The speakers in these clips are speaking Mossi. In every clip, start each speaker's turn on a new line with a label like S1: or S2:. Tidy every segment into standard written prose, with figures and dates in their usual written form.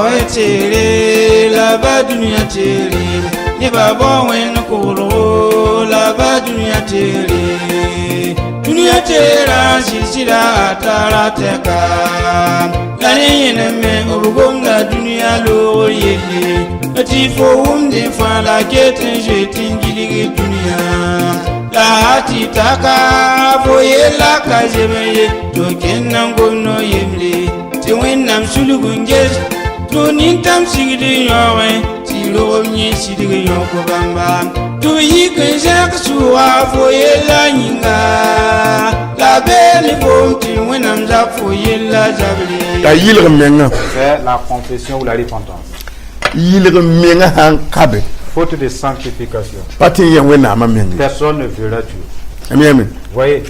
S1: Foye teere la ba dũniyã teere nebã bao wẽnd koglgo la ba dũniyã teere dũniyã teerã sɩd-sɩda a tara tɛka la ne yẽnem me b gomda dũniyã loogr yelle tɩ fo wʋmdẽ fãa la ket n zoe tɩ n gilg dũniyã la a tɩ taka fo yella ka zems ye to kẽnd n gom no yembre tɩ wẽnnaam sulg n ges tɩ nintãm sigd yãoogẽ tɩ rogem yẽ sidg yõk bãmba tɩ b yik n zẽk sʋʋga fo yella yĩnga la bee ne foom tɩ wẽnnaam zab fo yella zabre.
S2: La yɩlg menga.
S3: C'est la confession ou la repentance.
S2: Yɩlg menga sãn ka be,
S3: Faute de sanctification,
S2: pa tɩ n yẽ wẽnnaamã meng ye.
S3: Personne ne verra Dieu.
S2: M yãme.
S3: Voyez,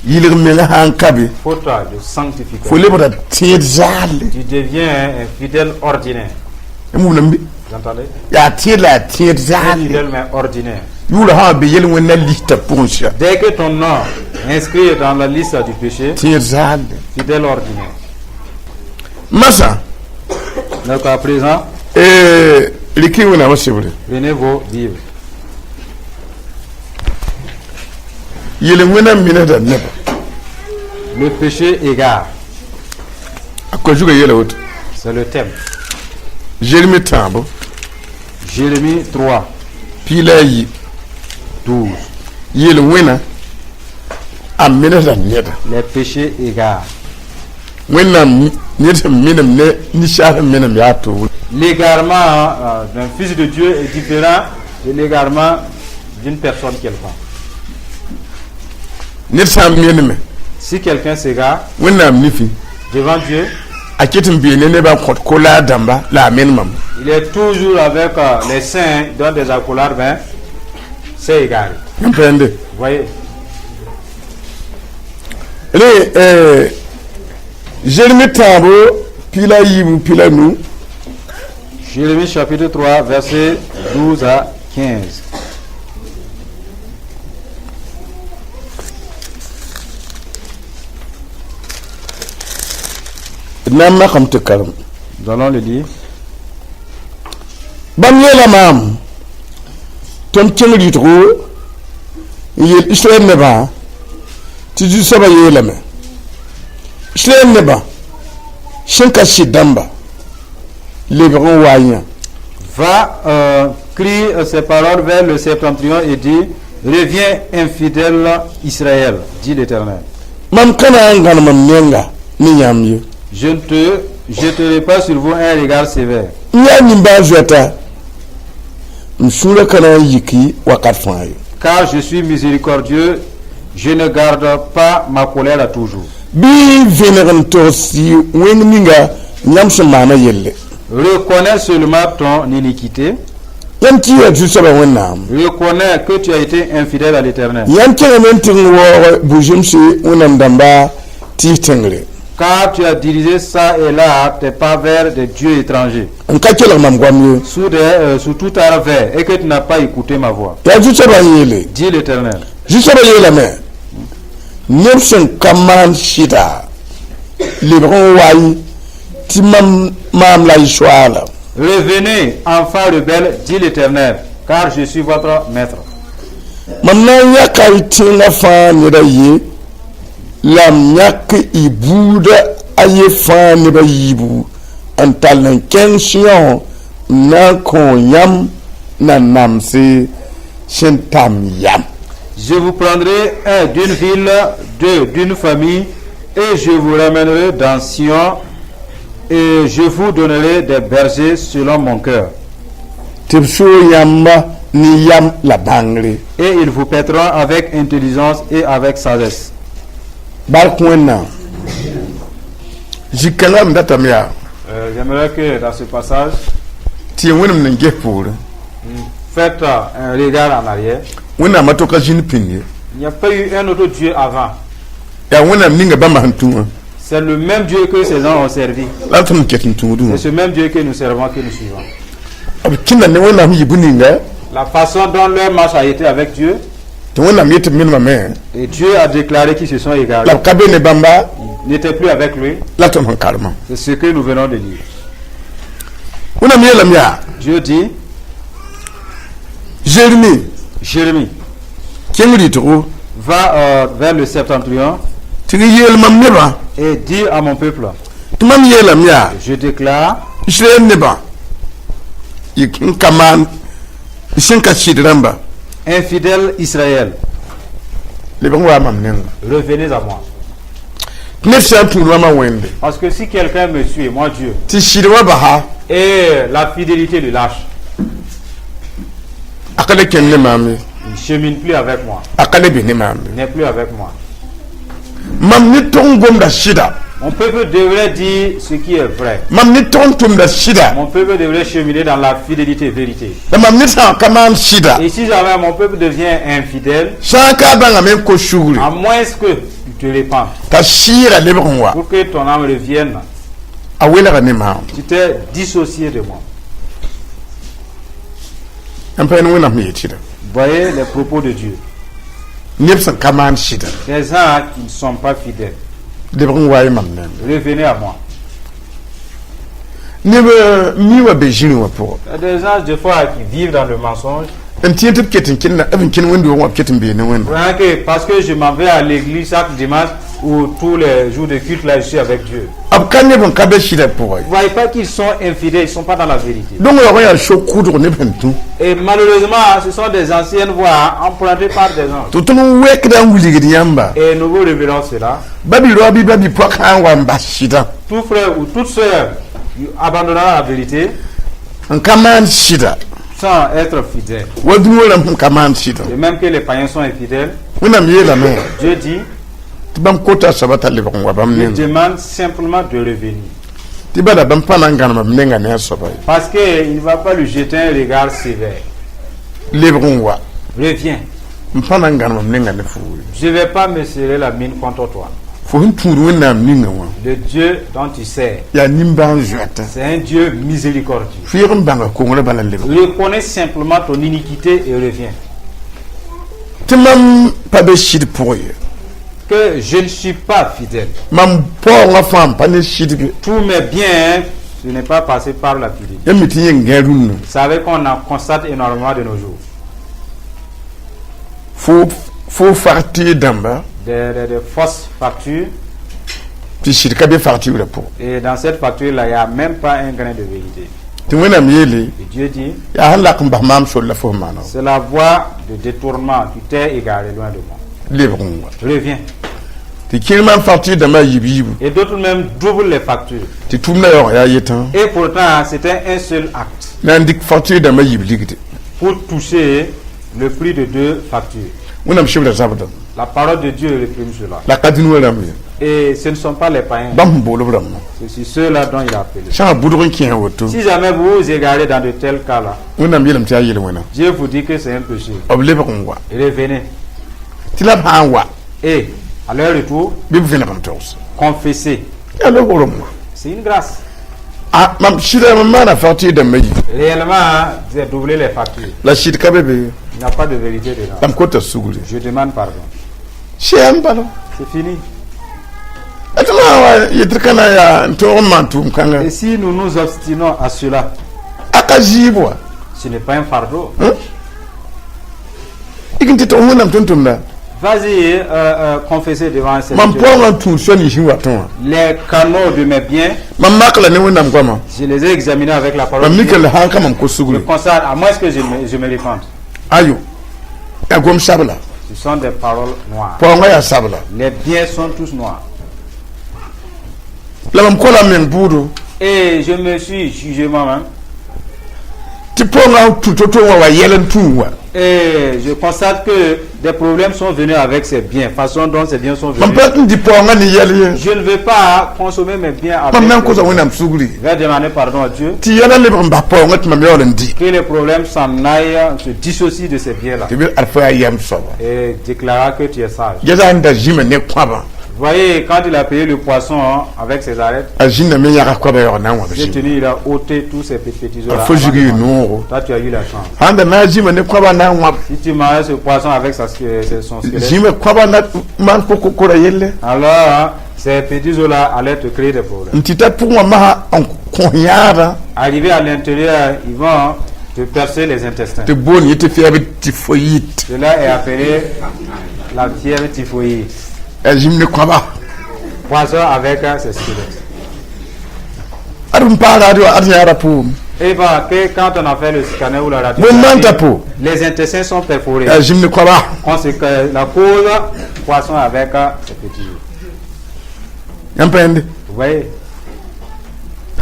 S2: yɩlg menga sãn ka be,
S3: faute de
S2: fo
S3: sanctification,
S2: lebda tẽed zaalle.
S3: Tu deviens un fidèle ordinaire.
S2: M wʋmdame bɩ?
S3: Vous entendez?
S2: Yaa tẽed la yaa tẽed
S3: Un
S2: zaalle.
S3: fidèle mais ordinaire.
S2: Yʋʋra sã wa be yel-wẽnna lista pʋgẽ sɩda.
S3: Dès que ton nom est inscrit dans la liste du péché,
S2: Tẽed zaalle.
S3: Fidèle ordinaire.
S2: Masã,
S3: Donc à présent,
S2: rɩk y wẽnnaamã sebre.
S3: Prenez vos Bibles.
S2: Yel-wẽnna minda neba.
S3: Le péché égare,
S2: A koa zugã yeela woto.
S3: C'est le thème.
S2: Zeremi tãabo,
S3: Jérémie 3,
S2: 12.
S3: 12.
S2: Yel-wẽna a minsda neda.
S3: Les péchés égarent.
S2: Wẽnnaam ned sẽn minim ne ninsaal sẽn minem yaa toore.
S3: L'égarement d'un fils de Dieu est différent de l'égarement d'une personne quelconque.
S2: Ned sã n meneme,
S3: Si quelqu'un s'égare
S2: Wẽnnaam nifi,
S3: devant Dieu,
S2: a ket n bee ne nebã n kõt kolaa dãmba la a menemame.
S3: Il est toujours avec les saints dans des accolades, mais c'est égaré.
S2: N pẽende.
S3: Vous voyez,
S2: Rẽ Zeremi tãabo 14 15.
S3: Jérémie chapitre 3, versets 12 à 15.
S2: D na n makame tɩ karem.
S3: Nous allons le lire.
S2: Bãmb yeela maam tɩ m kẽng rɩtgo n yeel Israɛl nebã tɩ Zu-soabã yeelame: Israɛl nebã sẽn ka sɩd dãmba, lebg n wa yã.
S3: Va, crie ces paroles vers le septentrion et dit: Reviens, infidèle Israël, dit l'Éternel.
S2: Mam ka na n gãnem m menga ne yãmb ye.
S3: Je ne te jeterai pas sur vous un regard sévère.
S2: N yaa nimbãan-zoeta, m sũurã ka na n yiki wakat fãa ye.
S3: Car je suis miséricordieux, je ne garde pas ma colère à toujours.
S2: Bɩ vẽneg n togs tɩ wẽng ninga yãmb sẽn maana yelle.
S3: Reconnais seulement ton iniquité.
S2: Yãmb tɩ yaa Zu-soabã Wẽnnaam.
S3: Reconnais que tu as été infidèle à l'Éternel.
S2: Yãmb kẽngame n tɩ n waoog bu-zẽmse Wẽnnaam dãmba tɩɩs tẽngre.
S3: Car tu as dirigé ça et là tes pas vers des dieux étrangers,
S2: N ka kelg mam goam ye.
S3: Sous tout arbre vert, et que tu n'as pas écouté ma voix.
S2: Yaa Zu-soabã n yeele.
S3: Dit l'Éternel.
S2: Zu-soabã yeelame: neb sẽn ka maan sɩda, lebg n wa y tɩ mam maam la y soaala.
S3: Revenez, enfants rebelles, dit l'Éternel, car je suis votre maître.
S2: Mam na n yãka y tẽngã fãa ned a ye la m yãk y buuda a ye fãa neb a yiibu n tall n kẽng Sɩyõ n na n kõ yãmb na namse sẽn tam yam.
S3: Je vous prendrai un d'une ville, deux d'une famille, et je vous ramènerai dans Sion, et je vous donnerai des bergers selon mon cœur.
S2: Tɩ b soog yãmba ne yam la bãngre.
S3: Et ils vous paîtront avec intelligence et avec sagesse.
S2: Bark Wẽnnaam zĩ-kãngã m datame yaa
S3: J'aimerais que dans ce passage,
S2: tɩ y wẽnem n ges poorẽ.
S3: Faites un regard en arrière.
S2: Wẽnnaamã to ka zĩnd pĩnd ye.
S3: Il n'y a pas eu un autre Dieu avant.
S2: Yaa Wẽnnaam ninga bãmba sẽn tũ wã.
S3: C'est le même Dieu que ces gens ont servi.
S2: La d tõnd n ket n tũudẽ wã.
S3: C'est ce même Dieu que nous servons, que nous suivons.
S2: B kẽnda ne Wẽnnaam yɩ bũ-ninga.
S3: La façon dont leur marche a été avec Dieu,
S2: Tɩ Wẽnnaam yet tɩ b menemame.
S3: Et Dieu a déclaré qu'ils se sont égarés.
S2: La b ka be ne bãmba.
S3: n'était plus avec lui.
S2: La tõnd sẽn karemã.
S3: C'est ce que nous venons de lire.
S2: Wẽnnaam yeelame yaa:
S3: Dieu dit,
S2: Zeremi,
S3: Jérémie,
S2: kẽng rɩtgo
S3: va vers le septentrion
S2: tɩ g yeel mam nebã
S3: et dis à mon peuple,
S2: tɩ mam yeelame yaa:
S3: je déclare,
S2: Israɛl nebã y n ka maan sẽn ka sɩd rãmba,
S3: infidèle Israël,
S2: leb n waa mam nenga.
S3: Revenez à moi.
S2: Tɩ ned sã n tũud mamã Wẽnde,
S3: Parce que si quelqu'un me suit, moi Dieu,
S2: tɩ sɩd wa basa,
S3: et la fidélité le lâche,
S2: a ka le kẽnd ne maam ye,
S3: il ne chemine plus avec moi,
S2: a ka le be ne maam ye.
S3: Il n'est plus avec moi.
S2: Mam ne tog n gomda sɩda.
S3: Mon peuple devrait dire ce qui est vrai.
S2: Mam ne tog n tʋmda sɩda.
S3: Mon peuple devrait cheminer dans la fidélité et vérité.
S2: La mam ne sã n ka maan sɩda,
S3: Et si jamais mon peuple devient infidèle,
S2: sã n ka bãngame n kos sugri,
S3: à moins que tu te répandes,
S2: t'a sɩɩga lebg n wa,
S3: pour que ton âme revienne,
S2: a welga ne maam.
S3: Tu t'es dissocié de moi.
S2: N pa Wẽnnaam sẽn yet sɩda.
S3: Voyez les propos de Dieu.
S2: Neb sẽn ka maan sɩda,
S3: Des gens qui ne sont pas fidèles,
S2: lebg n wa y mam nengẽ.
S3: Revenez à moi.
S2: Neb mi wa be zĩrĩ wã pʋgã.
S3: Il y a des gens, des fois, qui vivent dans le mensonge.
S2: N tẽ tɩ b ket n kẽnda b n kẽn wẽnd-doogẽ wã b ket n bee ne Wẽnda.
S3: Croyant que parce que je m'en vais à l'église chaque dimanche ou tous les jours de culte, là, je suis avec Dieu.
S2: B ka neb n ka be sɩdã pʋgã.
S3: Vous ne voyez pas qu'ils sont infidèles, ils ne sont pas dans la vérité.
S2: Donc yaoog n yaa so-kʋʋdg neb sẽn tũ.
S3: Et malheureusement, ce sont des anciennes voies empruntées par des gens.
S2: Tɩ tõnd n wɛkda n wilgd yãmba.
S3: Et nous vous révélons cela.
S2: Ba-bi-rao bɩ ba-bi-poak sã n wa n bas sɩdã,
S3: Tout frère ou toute sœur abandonnera la vérité
S2: n ka maan sɩda,
S3: sans être fidèle.
S2: Wa dũni rãmb sẽn ka maan sɩdã.
S3: De même que les païens sont infidèles,
S2: Wẽnnaam yeelame
S3: Dieu dit,
S2: tɩ bãmb kota soaba t'a lebg n wa bãmb
S3: il
S2: nenga.
S3: Demande simplement de revenir.
S2: Tɩ bala bãmb pa na n gãnema b nenga ne a soaba ye.
S3: Parce qu'il ne va pas lui jeter un regard sévère.
S2: Lebg n wa.
S3: Reviens.
S2: M pa na n gãnema m nenga ne fo ye.
S3: Je ne vais pas me serrer la mine contre toi.
S2: Fo sẽn tũud Wẽnnaam ninga wã,
S3: Le Dieu dont tu sers,
S2: yaa nimbãan-zoɛtã.
S3: C'est un Dieu miséricordieux.
S2: Fɩɩg n bãnga kongrã bala n lebg.
S3: Reconnais simplement ton iniquité et reviens.
S2: Tɩ mam pa be sɩd pʋgẽ ye.
S3: Que je ne suis pas fidèle.
S2: Mam paoongã fãa n pa ne sɩdg.
S3: Tous mes biens, ce n'est pas passé par la fidélité.
S2: Yãmb mi tɩ yẽng gã rũnnã.
S3: Vous savez qu'on en constate énormément de nos jours.
S2: Fo facture dãmba,
S3: Des fausses factures.
S2: Tɩ sɩd ka be facture pʋgẽ.
S3: Et dans cette facture-là, il n'y a même pas un grain de vérité.
S2: Tɩ Wẽnnaam yeele:
S3: Et Dieu dit,
S2: yaa sẽn lak n bas maam sol la fo sẽn maana.
S3: C'est la voie de détournement. Tu t'es égaré loin de moi.
S2: Lebg n wa.
S3: Reviens.
S2: Tɩ kẽer maam facture dãmbã a yiib yiibu.
S3: Et d'autres même doublent les factures.
S2: Tɩ tʋʋmdã yaoog yaa yetã
S3: Et pourtant, c'était un seul acte
S2: na n dɩk facture dãmbã yiib ligde.
S3: Pour toucher le prix de deux factures.
S2: Wẽnnaam sɩbra zabdã.
S3: La parole de Dieu réprime cela.
S2: La ka dũni wã rãmb ye.
S3: Et ce ne sont pas les païens.
S2: Bãmb sẽn bool b rãmbã.
S3: C'est sur ceux-là dont il a appelé.
S2: Sã n bʋdg n kẽ woto,
S3: Si jamais vous vous égarez dans de tels cas-là,
S2: Wẽnnaam yeelame tɩ yaa yel-wẽna.
S3: Dieu vous dit que c'est un péché.
S2: B lebg n wa.
S3: Revenez.
S2: Tɩ la b sã n wa,
S3: Et à leur retour,
S2: bɩ b vẽneg n togs.
S3: Confessez.
S2: Yaa loogrem wã.
S3: C'est une grâce.
S2: A mam sɩda mam maana facture dãmbã yiib.
S3: Réellement, vous avez doublé les factures.
S2: La sɩd ka be be.
S3: Il n'y a pas de vérité dedans.
S2: La m kota sugri.
S3: Je demande pardon.
S2: Sɛm bala.
S3: C'est fini.
S2: Tɩ ma wa yetɩ ka na yaa n tõog n maan tʋʋm kãnga.
S3: Et si nous nous obstinons à cela,
S2: A ka zɩɩb wa.
S3: Ce n'est pas un fardeau.
S2: Ik n tɩ tɩg Wẽnnaam tʋm-tʋmda.
S3: Vas-y confesser devant un
S2: Mam
S3: serviteur.
S2: paoongã n tũud soi nins watẽ wã.
S3: Les canaux de mes biens,
S2: Mam mak la ne Wẽnnaam goamã.
S3: Je les ai examinés avec la parole
S2: Mam
S3: de Dieu.
S2: mika la sãn ka mam kos
S3: Je
S2: sugri.
S3: constate, à moins que je me répande.
S2: Ayo yaa gom sabla.
S3: Ce sont des paroles noires.
S2: Paoongã yaa sabla.
S3: Les biens sont tous noirs.
S2: La mam kola m meng bʋʋdo.
S3: Et je me suis jugé moi-même.
S2: Tɩ paoongã tũ to-to wã wa yɛl n tũu wa.
S3: Et je constate que des problèmes sont venus avec ces biens, façon dont ces biens sont
S2: Mam
S3: venus.
S2: pa tɩ n dɩ paoongã ne yɛl ye.
S3: Je ne vais pas consommer mes biens avec.
S2: Mam na n kosa Wẽnnaam sugri.
S3: Je vais demander pardon à Dieu.
S2: Tɩ yɛla lebg n bas paoongã tɩ mam yaool n dɩ.
S3: Que les problèmes s'en aillent, se dissocient de ces biens-là.
S2: Tɩ bɩ alfa yaa yɛm soaba.
S3: Et déclara que tu es sage.
S2: Gesa sẽn da zĩma ne kõabã.
S3: Voyez, quand il a payé le poisson, hein, avec ses arêtes,
S2: a zĩndame yãga koaba yaoog na n wãb
S3: il est
S2: zĩm.
S3: Tenu, il a ôté tous ces petits petits os.
S2: A fo zug yɩ noogo.
S3: Toi, tu as eu la chance.
S2: Sãn da na n zĩma ne koaba na n wãb
S3: Si tu mangeais ce poisson avec son squelette,
S2: zĩma koaba na maan kokora yelle
S3: alors, hein, ces petits os-là allaient te créer des problèmes.
S2: N tɩ ta pʋgẽ wã masã n kõ yãadã
S3: Arrivé à l'intérieur, ils vont te percer les intestins.
S2: Tɩ boon yẽ tɩ fièvre typhoïde.
S3: Cela est appelé la fièvre typhoïde.
S2: A zĩm ne koaba.
S3: Poisson avec ses squelettes.
S2: Ad n paag radio ad yãada pʋʋm.
S3: Et ben, que quand on a fait le scanner ou la radio,
S2: Bon, mantapo.
S3: Les intestins sont perforés.
S2: A zĩm ne koaba.
S3: Conséquence, la cause, poisson avec ses petits os.
S2: Yãmb pa yẽnde.
S3: Vous voyez?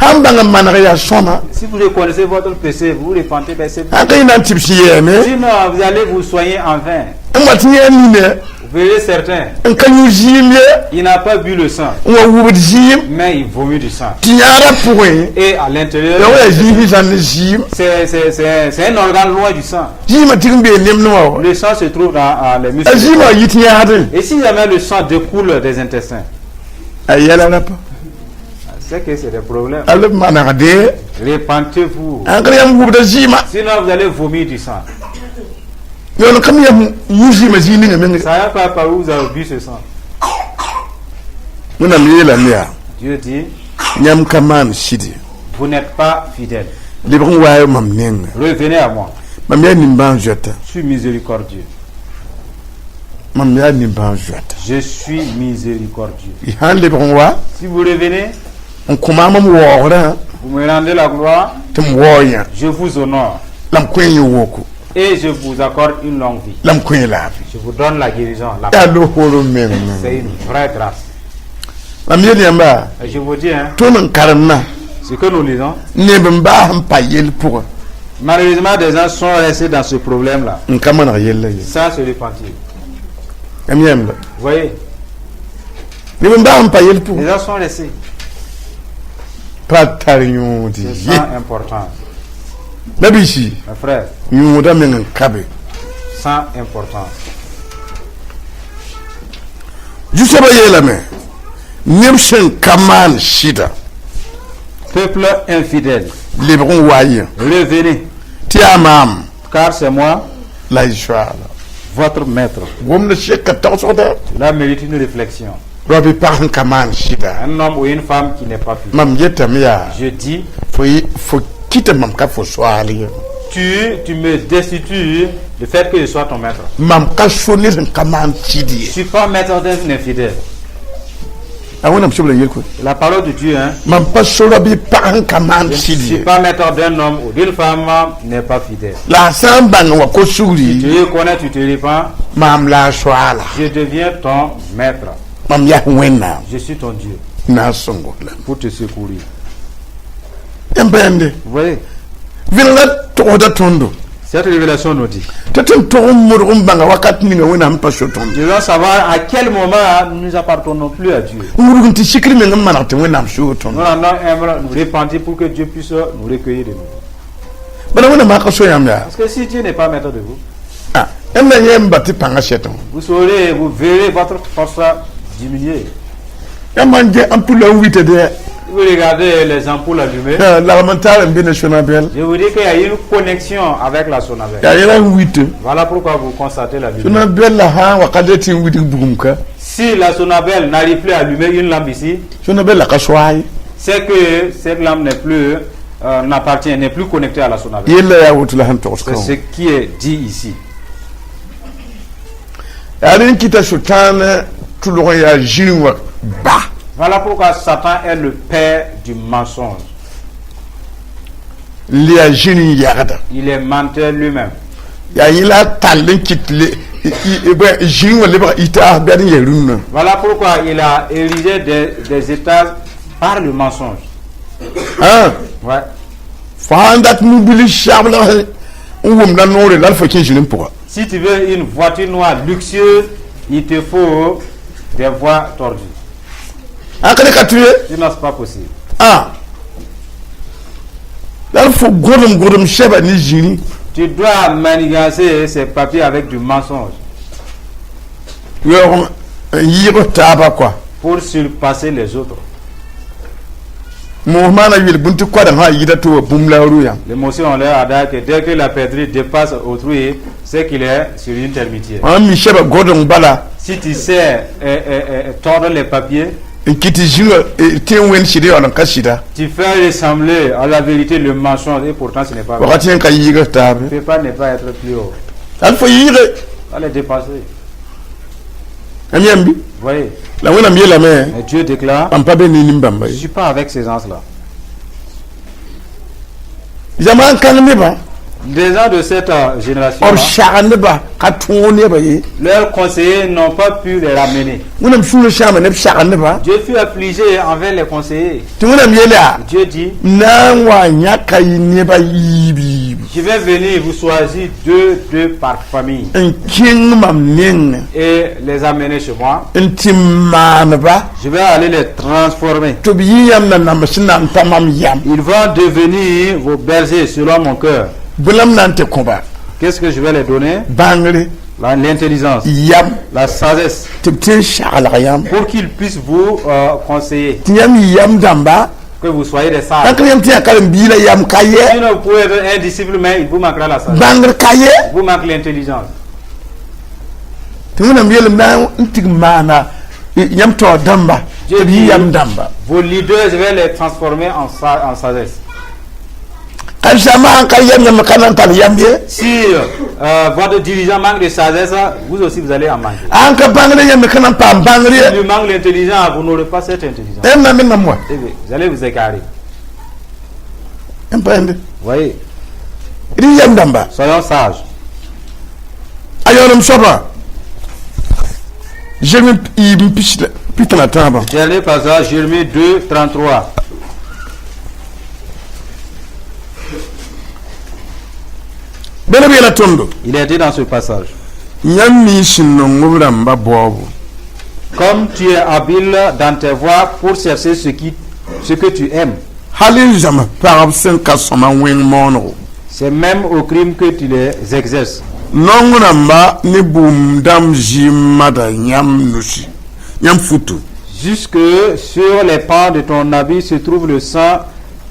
S2: Sãn bãng n maneg yaa sõma
S3: Si vous reconnaissez votre péché, vous vous repentez, ben c'est
S2: sãn ka yẽ na n tɩ b sẽn yɛɛme
S3: Sinon, vous allez vous soigner en vain.
S2: N wa tɩ yẽ nine
S3: Vous verrez certains,
S2: n ka yũ zɩɩm ye
S3: il n'a pas bu le sang,
S2: n wa wubd zɩɩm
S3: mais il vomit du sang.
S2: Tɩ yãada pʋgẽ
S3: Et à l'intérieur,
S2: ya wa yaa zĩig sẽn zãn ne zɩɩm
S3: c'est un organe loin du sang.
S2: Zɩɩmã tɩg n bee nemd wã wa
S3: Le sang se trouve dans les muscles.
S2: A zɩɩmã yit yãadẽ
S3: Et si jamais le sang découle des intestins,
S2: a yɛla rapa
S3: c'est que c'est des problèmes.
S2: A leb manegde
S3: Repentez-vous.
S2: ãnkr yãmb wubda zɩɩmã
S3: Sinon, vous allez vomir du sang.
S2: Yõn kam yãmb yũ zɩɩmã zĩig ninga meng
S3: Ça n'a pas par où vous avez bu ce sang.
S2: Wẽnnaam yeelame yaa
S3: Dieu dit,
S2: yãmb ka maan sɩd
S3: vous n'êtes pas fidèles.
S2: Lebg n waay mam nenga
S3: Revenez à moi.
S2: Mam yaa nimbãan-zoeta
S3: Je suis miséricordieux.
S2: Mam yaa nimbãan-zoeta
S3: Je suis miséricordieux.
S2: Y sã n lebg n wa
S3: Si vous revenez,
S2: n kõ maam m waoogrã
S3: vous me rendez la gloire,
S2: tɩ m waoog yã
S3: je vous honore
S2: la m kõ yẽ woko
S3: et je vous accorde une longue vie.
S2: La m kõ yẽ laafɩ
S3: Je vous donne la guérison. La
S2: yaa lohoor n meng
S3: C'est une vraie grâce.
S2: Mam yel yãmba
S3: Et je vous dis, hein,
S2: tõnd n karemna
S3: ce que nous lisons,
S2: neb n baas n pa yell pʋgã
S3: malheureusement, des gens sont restés dans ce problème-là,
S2: n ka maneg yella ye
S3: sans se repentir.
S2: Yãmb yãmba
S3: Vous voyez,
S2: neb n baas n pa yell
S3: les
S2: pʋgã
S3: gens sont restés.
S2: Pa tar yõod
S3: C'est
S2: ye
S3: sans importance.
S2: Mabisi
S3: Mes frères,
S2: yõoda meng n kabe
S3: sans importance.
S2: Zu-soabã yeelame neb sẽn ka maan sɩda
S3: Peuple infidèle,
S2: lebg n wa yẽ
S3: revenez,
S2: tɩ yaa maam
S3: car c'est moi,
S2: la y soaala
S3: votre maître.
S2: Gomd seka tagsgda
S3: Cela mérite une réflexion.
S2: Rao bɩ pag sẽn ka maan sɩda
S3: Un homme ou une femme qui n'est pas fidèle.
S2: Mam yetame yaa
S3: Je dis,
S2: fo fo kɩta mam ka fo soaal ye
S3: tu me destitues du fait que je sois ton maître.
S2: Mam ka so ned sẽn ka maan sɩd
S3: Je
S2: ye
S3: ne suis pas maître d'un infidèle.
S2: A wẽnnaam sobla yel koe
S3: La parole de Dieu, hein.
S2: Mam pa so rao bɩ pag sẽn ka maan
S3: Je ne
S2: sɩd
S3: suis
S2: ye
S3: pas maître d'un homme ou d'une femme n'est pas fidèle.
S2: La a sã n bãng wa ko-sugri
S3: Tu reconnais, tu te répands,
S2: maam la a soaala
S3: je deviens ton maître.
S2: Mam yaa Wẽnnaam
S3: Je suis ton Dieu
S2: na n sõngo la
S3: pour te secourir.
S2: Yãmb pa yãmbe
S3: Vous voyez,
S2: vẽnega togsda tõndo
S3: cette révélation nous dit.
S2: Tɩ tõnd tog n modg n bãnga wakat ninga Wẽnnaam pa so tõndo
S3: Nous devons savoir à quel moment nous nous appartenons plus à Dieu.
S2: N wurg n tɩ sikr meng n maneg tɩ Wẽnnaam soog
S3: Nous
S2: tõndo
S3: allons humble, nous repentir pour que Dieu puisse nous recueillir de nous.
S2: Bala Wẽnnaam aka so yãmb yaa
S3: Parce que si Dieu n'est pas maître de vous,
S2: Ah, yãmb na yẽ n ba tɩ pãngã sɛtẽ
S3: vous saurez, vous verrez votre force diminuer.
S2: Yãmb n gẽ ampoule n wita dɛ
S3: Vous regardez les ampoules allumées,
S2: lagm n taar n be ne Sonabel
S3: je vous dis qu'il y a une connexion avec la Sonabel.
S2: Yaa yɛla n wite
S3: Voilà pourquoi vous constatez la lumière.
S2: Sonabel la sã n wakat tɩ n widg bugum ka
S3: Si la Sonabel n'arrive plus à allumer une lampe ici,
S2: Sonabel la ka soaye
S3: c'est que cette lampe n'est plus, n'appartient, n'est plus connectée à la Sonabel.
S2: Yella yaa woto la sẽn togs
S3: C'est ce qui est dit ici.
S2: Yaa rẽ n kɩta Sʋtãan tʋlg n yaa zĩig wã ba
S3: Voilà pourquoi Satan est le père du mensonge.
S2: N le yaa zĩr n yagda
S3: Il est menteur lui-même.
S2: Yaa yẽ la a tall n kɩt le zĩig wã lebg itaas bɛd n yaa rũnnã
S3: Voilà pourquoi il a érigé des étages par le mensonge.
S2: Ã
S3: Ouais.
S2: Fo sãn dat mobili saglg n wʋmda noore la d fo kẽ zĩr n pʋga
S3: Si tu veux une voiture noire luxueuse, il te faut des voies tordues.
S2: Ãn ka ne ka tʋ ye
S3: Sinon, c'est pas possible.
S2: Ã la d fo gõdem gõdem sɛba ne zĩri
S3: Tu dois manigancer ces papiers avec du mensonge.
S2: Yaoog n yɩɩg taaba kɔa
S3: Pour surpasser les autres.
S2: Moos maana yel bũmb tɩ koadã sã yɩta tɩ wa bũmb la a ru yã.
S3: Les mots, on leur a dit que dès que la perdrix dépasse autrui, c'est qu'il est sur une termitière.
S2: Sã n mi sɛba godeng bala
S3: Si tu sais tordre les papiers,
S2: n kɩ tɩ zĩnga tẽ n wẽnd sɩd yaool n ka sɩda
S3: tu fais ressembler à la vérité le mensonge et pourtant ce n'est pas vrai.
S2: Wakat yẽ ka yɩɩg taabe.
S3: Tu ne peux pas ne pas être plus haut.
S2: Al fo yɩɩge.
S3: Va les dépasser.
S2: Am yãmb bɩ
S3: Vous voyez.
S2: La Wẽnnaam yeelame
S3: Mais Dieu déclare,
S2: mam pa be ne nin-bãmba
S3: je ne
S2: ye
S3: suis pas avec ces gens-là.
S2: Zamaan kãng nebã
S3: Les gens de cette génération,
S2: b sag nebã ka tõog nebã ye
S3: leurs conseillers n'ont pas pu les ramener.
S2: Wẽnnaam sũurã sãama neb sag nebã
S3: Dieu fut affligé envers les conseillers.
S2: Tɩ Wẽnnaam yeela
S3: Dieu dit,
S2: m na n wa yãka y nebã yiib yiibu
S3: je vais venir vous choisir deux, deux par famille
S2: n kẽng mam nengẽ
S3: et les amener chez moi.
S2: N tɩ m maaneba
S3: Je vais aller les transformer.
S2: Tɩ b yɩ yãmb na nambs sẽn na n ta mam yam
S3: Ils vont devenir vos bergers selon mon cœur.
S2: Bõe la m na n tɩ kõ-ba
S3: Qu'est-ce que je vais les donner?
S2: Bãngre
S3: L'intelligence,
S2: yam
S3: la sagesse,
S2: tɩ b tɩ n saglg yãmb
S3: pour qu'ils puissent vous conseiller,
S2: tɩ yãmb yɩ yam dãmba
S3: que vous soyez des sages.
S2: tãnk yãmb tɩ yaa karen-biig la yam ka yɛ
S3: Sinon, vous pouvez être un disciple, mais il vous manquera la sagesse.
S2: Bãngr ka yɛ
S3: Il vous manque l'intelligence.
S2: Tɩ Wẽnnaam yeelame na n tig maana yãmb taoor dãmba tɩ b yɩ yam dãmba
S3: Vos leaders, je vais les transformer en sagesse.
S2: Ka zãma sãn ka yam yãmb ka na n tar yam ye
S3: Si votre dirigeant manque de sagesse, vous aussi vous allez en manquer.
S2: Sãn ka bãngr yãmb ka na n paam bãngr ye
S3: Si lui manque l'intelligence, vous n'aurez pas cette intelligence.
S2: Yãmb na mengame wa
S3: Eh bien, vous allez vous égarer.
S2: Yãmb pa yẽnde
S3: Vous voyez,
S2: d yam dãmba
S3: soyons sages.
S2: A yaoolem soaba Zeremi yiib n pis pita la tãabã
S3: Dernier passage, Jérémie 2, 33.
S2: Bẽneb yeela tõndo
S3: Il est dit dans ce passage,
S2: yãmb mi sẽn nong b rãmba baoobo
S3: comme tu es habile dans tes voies pour chercher ce que tu aimes,
S2: hal n zãms pagb sẽn ka sõma wẽng moonego
S3: c'est même au crime que tu les exerces.
S2: Naong rãmba ne bũmb dãmb zɩɩm mada yãmb nusi yãmb futu
S3: Jusque sur les pans de ton habit se trouve le sang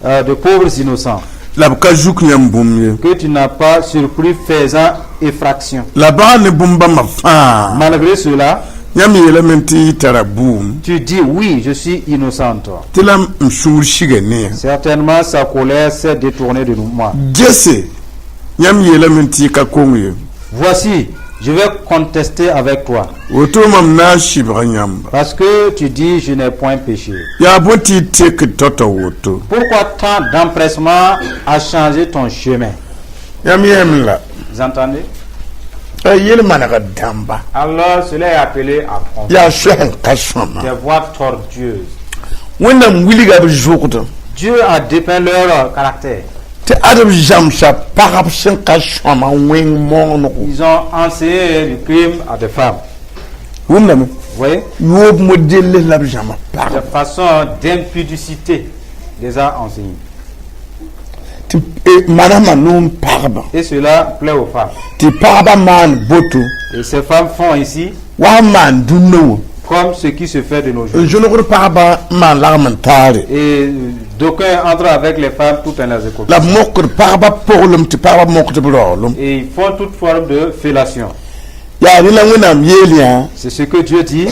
S3: de pauvres innocents,
S2: la b ka zuk yãmb bũmb ye
S3: que tu n'as pas surpris faisant effraction.
S2: La baa ne bũmb bãmba fãa
S3: Malgré cela,
S2: yãmb yeelame tɩ y tara buum
S3: tu dis: oui, je suis innocente.
S2: Tɩ la m sũur siga ne yã
S3: Certainement, sa colère s'est détournée de nous, moi.
S2: Gese yãmb yeelame tɩ y ka kong ye
S3: Voici, je vais contester avec toi,
S2: woto mam na n sɩbg yãmba
S3: parce que tu dis: je n'ai point péché.
S2: Yaa bõe tɩ y tekd tao-tao woto
S3: Pourquoi tant d'empressement à changer ton chemin?
S2: Yãmb yẽem la
S3: Vous entendez?
S2: A yel maneg dãmba
S3: Alors, cela est appelé à prendre
S2: yaa soɛs n ka sõma
S3: des voies tortueuses.
S2: Wẽnnaam wilga b zʋgd
S3: Dieu a dépeint leur caractère.
S2: Tɩ ad b zãmsa pagb sẽn ka sõma wẽng moonego
S3: Ils ont enseigné le crime à des femmes.
S2: Wʋmdame
S3: Vous voyez?
S2: Yoob model la b zãma
S3: De
S2: pagb
S3: façon d'impudicité, les a enseignés.
S2: Tɩ manasmã noom pagba
S3: Et cela plaît aux femmes.
S2: Tɩ pagbã maan boto
S3: Et ces femmes font ici
S2: wa n maan dũnna wã
S3: comme ce qui se fait de nos jours.
S2: N zõnegd pagba n maan lagem n taare
S3: Et d'aucuns entrent avec les femmes tout en les écoutant.
S2: La b mokd pagba poglem tɩ pagba mokd b raoolem
S3: Et ils font toute forme de fellation.
S2: Yaa rẽ la Wẽnnaam yeel yã
S3: C'est ce que Dieu dit.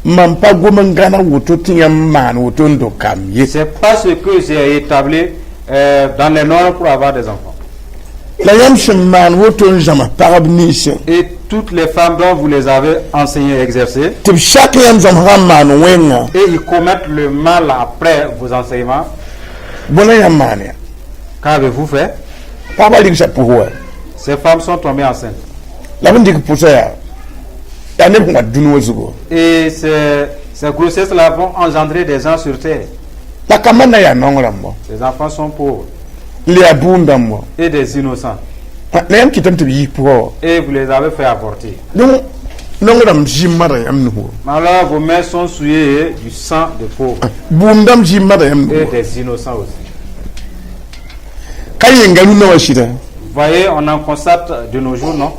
S2: Mam pa gom n gãneg woto tɩ yãmb maan woto n do kam ye
S3: C'est pas ce que j'ai établi dans les normes pour avoir des enfants.
S2: La yãmb sẽn maan woto n zãms pagb ninsẽ
S3: Et toutes les femmes dont vous les avez enseignées et exercées,
S2: tɩ b sak yãmb zãmsgã n maan wẽnga
S3: et ils commettent le mal après vos enseignements,
S2: bõe la yãmb maan ya
S3: qu'avez-vous fait?
S2: Pagba rigsa pʋs wa
S3: Ces femmes sont tombées enceintes.
S2: La b n dɩk pʋsa yaa yaa neb sẽn wat dũni wã zugu
S3: Et ces grossesses-là vont engendrer des gens sur terre.
S2: La kambã na yaa naong rãmba
S3: Ces enfants sont pauvres
S2: n le yaa bʋʋm dãmb wa
S3: et des innocents.
S2: La yãmb kɩtame tɩ b yiis pʋgã wa
S3: Et vous les avez fait avorter.
S2: Donc naong rãmb zɩɩm mada yãmb nus wa
S3: Mais alors vos mains sont souillées du sang des pauvres
S2: bʋʋm dãmb zɩɩm mada yãmb nus
S3: et
S2: wa
S3: des innocents aussi.
S2: Ka yenga rũnã wã sɩda
S3: Voyez, on en constate de nos jours, non?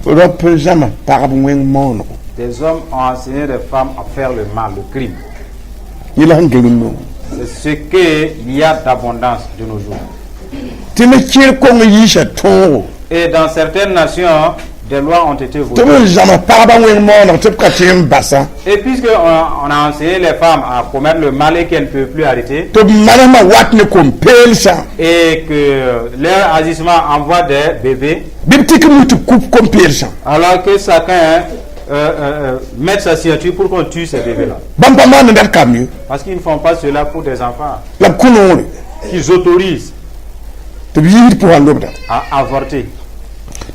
S2: Rap n zãma pagb wẽng moonego
S3: Des hommes ont enseigné des femmes à faire le mal, le crime.
S2: Yẽla sẽn gel n
S3: C'est ce qu'il y a d'abondance de nos jours.
S2: Tɩ me kẽer kong yiisa tõogo.
S3: Et dans certaines nations, des lois ont été
S2: Tɩ
S3: votées.
S2: B zãms pagba wẽng mooneg tɩ b ka tẽ n basa.
S3: Et puisque on a enseigné les femmes à commettre le mal et qu'elles ne peuvent plus arrêter,
S2: Tɩ b manesmã wat ne kom-peelsã.
S3: Et que leur agissement envoie des bébés,
S2: Bɩ b tɩk n tɩ b kup kom-peelsã.
S3: Alors que chacun mette sa signature pour qu'on tue ces bébés-là.
S2: Bãmb pa maan n dat kam ye.
S3: Parce qu'ils ne font pas cela pour des enfants
S2: La b kõ noore.
S3: Qu'ils autorisent
S2: Tɩ b yiisd pʋgã lobda.
S3: À avorter.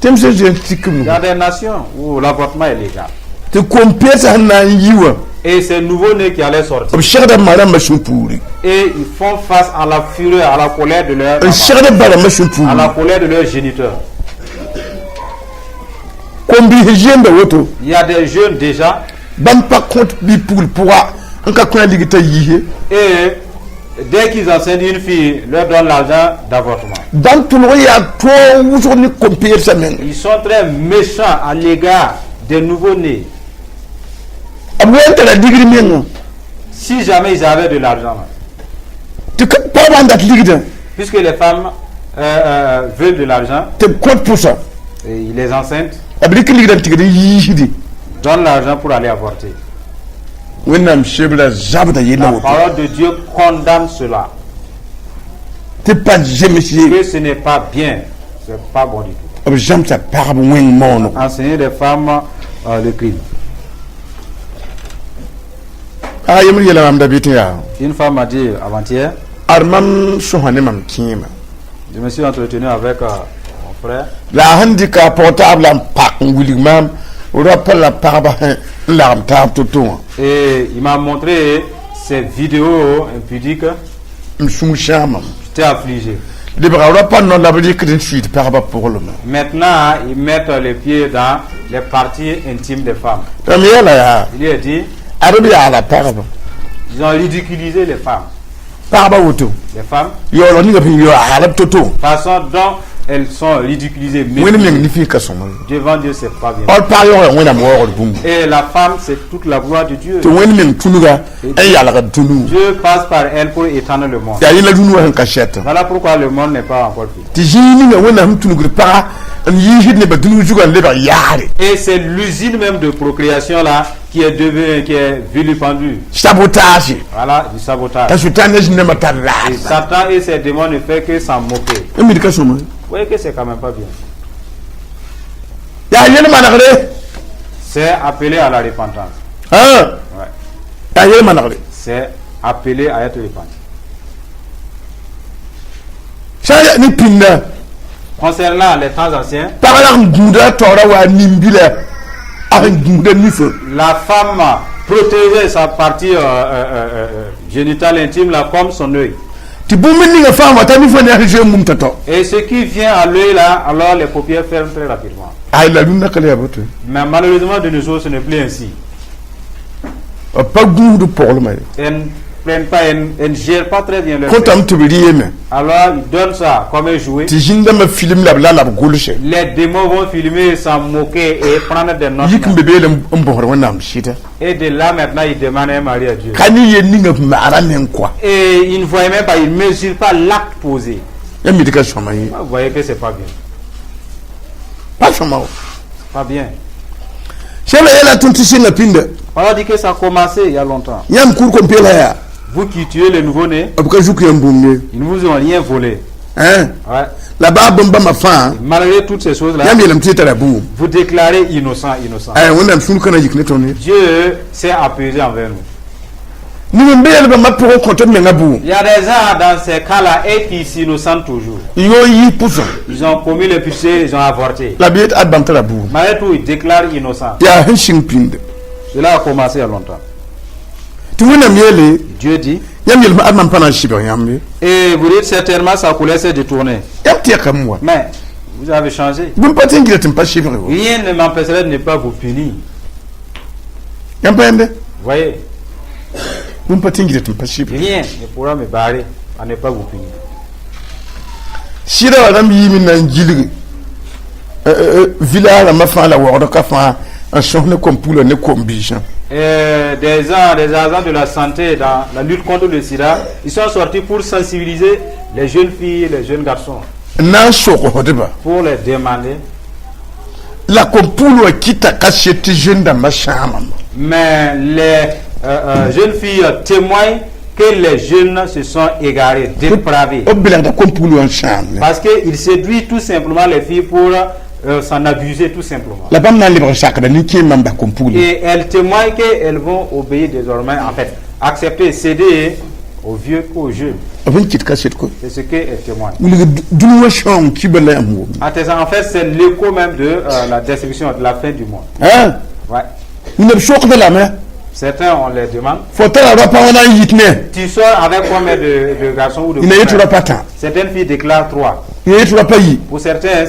S2: Tɩ m sẽn zoe tik
S3: Il y a des nations où l'avortement est légal.
S2: Tɩ kom-peelsã sẽn na n yi wã.
S3: Et ces nouveaux-nés qui allaient sortir,
S2: B segda ma rãmbã sũ-puuri.
S3: Et ils font face à la fureur, à la colère de leur
S2: N
S3: maman,
S2: segd b ba rãmbã sũ-puuri.
S3: À la colère de leur géniteur.
S2: Kom-biis zemba woto.
S3: Il y a des jeunes déjà,
S2: Bãmb pa kõt bi-pugl pʋga n ka kõ a lig t'a yiise.
S3: Et dès qu'ils enseignent une fille, leur donnent l'argent d'avortement.
S2: Bãmb tʋlg yaa toog wʋsg ne kom-peelsã meng.
S3: Ils sont très méchants à l'égard des nouveaux-nés.
S2: B ween tara ligd mengã.
S3: Si jamais ils avaient de l'argent, là,
S2: Tɩ pagba n dat ligdã.
S3: Puisque les femmes veulent de l'argent,
S2: Tɩ b kõt pʋsa.
S3: Et ils les enceintent,
S2: B rɩk ligdã n tigd n yiisdi.
S3: Donnent l'argent pour aller avorter.
S2: Wẽnnaam sebra zabda yella
S3: La
S2: woto.
S3: Parole de Dieu condamne cela.
S2: Tɩ pa zems ye.
S3: Que ce n'est pas bien, c'est pas bon du tout.
S2: B zãmsa pagb wẽng moonego.
S3: Enseigner des femmes le crime.
S2: Pag yembr yeela mam da bɩ tɩ yaa.
S3: Une femme m'a dit avant-hier,
S2: Ad mam sõsa ne mam kẽema.
S3: Je me suis entretenu avec mon frère.
S2: La a sẽn dɩka a pɔg-taab la n pak n wilg maam rapa la pagba sẽn n lagem taab to-to wã.
S3: Et il m'a montré ces vidéos impudiques.
S2: M sũur sãamam.
S3: J'étais affligé.
S2: Lebga rapa no la b rɩkd n suiid pagba pʋglmã.
S3: Maintenant, ils mettent les pieds dans les parties intimes des femmes.
S2: M yeela yaa.
S3: Il lui a dit,
S2: Ad b yaala pagba.
S3: Ils ont ridiculisé les femmes.
S2: Pagba woto.
S3: Les femmes,
S2: Yaoolg ninga sẽn yaala b to-to.
S3: Façon dont elles sont ridiculisées.
S2: Wẽnd meng ne fɩ ka sõma.
S3: Devant Dieu, c'est pas bien.
S2: Al pag yaoog yaa Wẽnnaam waoogd bũmb.
S3: Et la femme, c'est toute la gloire de Dieu.
S2: Tɩ Wẽnd meng tũnuga n yalgd tũnu.
S3: Dieu passe par elle pour étendre le monde.
S2: Yaa yẽla dũni wã sẽn ka sɛtã.
S3: Voilà pourquoi le monde n'est pas encore fini.
S2: Tɩ zĩig ninga Wẽnnaam sẽn tũnugd paga n yiisd nebã dũnug zugã n lebg yaare.
S3: Et c'est l'usine même de procréation là qui est devenue, qui est vilipendue.
S2: Sabotage.
S3: Voilà, du sabotage.
S2: T'a Sʋtãan zĩndãmbã tar
S3: Et
S2: raas.
S3: Satan et ses démons ne font que s'en moquer.
S2: N mid ka sõma.
S3: Vous voyez que c'est quand même pas bien.
S2: Yaa yel-manegre.
S3: C'est appelé à la repentance. Ouais.
S2: Yaa yel-manegre.
S3: C'est appelé à être repenti.
S2: Sã n yaa ne pĩnda.
S3: Concernant les temps anciens,
S2: Pag la sẽn gũuda a taoora wa nin-bila a sẽn gũuda nifã.
S3: La femme protégeait sa partie génitale intime là comme son œil.
S2: Tɩ bũmb ninga fãa wa t'a nifã ne a sẽn zoe mum t'a tao.
S3: Et ce qui vient à l'œil là, alors les paupières ferment très rapidement.
S2: Ay la rũndã ka le yaa boto.
S3: Mais malheureusement, de nos jours, ce n'est plus ainsi.
S2: B pa gũusd poglmã ye.
S3: Elles ne prennent pas, elles ne gèrent pas très bien leur
S2: Kõtame
S3: sexe.
S2: Tɩ b rɩ yeme.
S3: Alors, ils donnent ça comme un jouet.
S2: Tɩ zĩn-dãmbã film la b la la b gʋlse.
S3: Les démons vont filmer, s'en moquer et prendre des notes.
S2: Yik n be beelem n bõsd Wẽnnaam sɩda.
S3: Et de là, maintenant, ils demandent un mari à Dieu.
S2: Ka ne yel ninga b maara meng koa.
S3: Et ils ne voient même pas, ils ne mesurent pas l'acte posé.
S2: Ya mid ka sõma ye.
S3: Vous voyez que c'est pas bien.
S2: Pa sõma o.
S3: C'est pas bien.
S2: Sẽbra yeela tõnd tɩ sɩnga pĩnda.
S3: On a dit que ça a commencé il y a longtemps.
S2: Yãmb kur kom-peelã yaa.
S3: Vous qui tuez les nouveau-nés,
S2: B ka zuk yãmb bũmb ye.
S3: ils ne vous ont rien volé.
S2: Hein?
S3: Ouais.
S2: La baa bõmb bãmbã fãa.
S3: Malgré toutes ces choses-là,
S2: Yãmb yeelame tɩ y tara bũmb.
S3: Vous déclarez innocent, innocent.
S2: Ay Wẽnnaam sũur ka na yik ne tõnd ye.
S3: Dieu s'est apaisé envers nous.
S2: Ned n be yel bãmba pʋgẽ kõt b menga bũmb.
S3: Il y a des gens dans ces cas-là et qui s'innocentent toujours.
S2: N yõ n yɩ pʋsã.
S3: Ils ont commis le péché, ils ont avorté.
S2: La b yet ad bãmb tara bũmb.
S3: Malgré tout, ils déclarent innocent.
S2: Yaa sẽn sɩng pĩnda.
S3: Cela a commencé il y a longtemps.
S2: Tɩ Wẽnnaam yeele.
S3: Dieu dit,
S2: Yãmb yeelame ad mam pa na n sɩbg yãmb ye.
S3: Et vous dites certainement sa couleur s'est détournée.
S2: Yãmb tɛkame wa.
S3: Mais vous avez changé.
S2: Bũmb pa tɩ n gila tɩ m pa sɩbg wa.
S3: Rien ne m'empêcherait de ne pas vous punir.
S2: Yãmb pa yẽmbe.
S3: Vous voyez,
S2: Bũmb pa tɩ n gila tɩ m pa sɩbg.
S3: Rien ne pourra me barrer à ne pas vous punir.
S2: Sɩda wa rãmb yiime na n gilge village rãmbã fãa la waoogd ka fãa N sõs ne kom-pugla ne kom-biisã.
S3: Des agents de la santé dans la lutte contre le sida, ils sont sortis pour sensibiliser les jeunes filles et les jeunes garçons,
S2: N na n sogsdba
S3: pour les demander.
S2: La kom-pugl wã kɩta kaset tɩ jeune dãmbã sãamame.
S3: Mais les jeunes filles témoignent que les jeunes se sont égarés, dépravés.
S2: B belgda kom-pugl wã n sãam.
S3: Parce qu'ils séduisent tout simplement les filles pour s'en abuser tout simplement.
S2: La bãmb na n lebg sakda nin-kẽemã n bas kom-pugl.
S3: Et elles témoignent qu'elles vont obéir désormais, en fait, accepter, céder aux vieux qu'aux jeunes.
S2: B n kɩt kaset ko.
S3: C'est ce qu'elles témoignent.
S2: Wilg dũni wã sãoong kiba la yãmb wʋm.
S3: Attention, en fait, c'est l'écho même de la destruction, de la fin du monde. Ouais.
S2: B sokda lame.
S3: Certains, on les demande.
S2: Fo tara rapa wã na n yit ne.
S3: Tu sors avec combien de garçons ou de
S2: Ina yetɩ
S3: copains?
S2: Rapa tã.
S3: Certaines filles déclarent trois.
S2: Ina yetɩ rapa yi.
S3: Pour certains,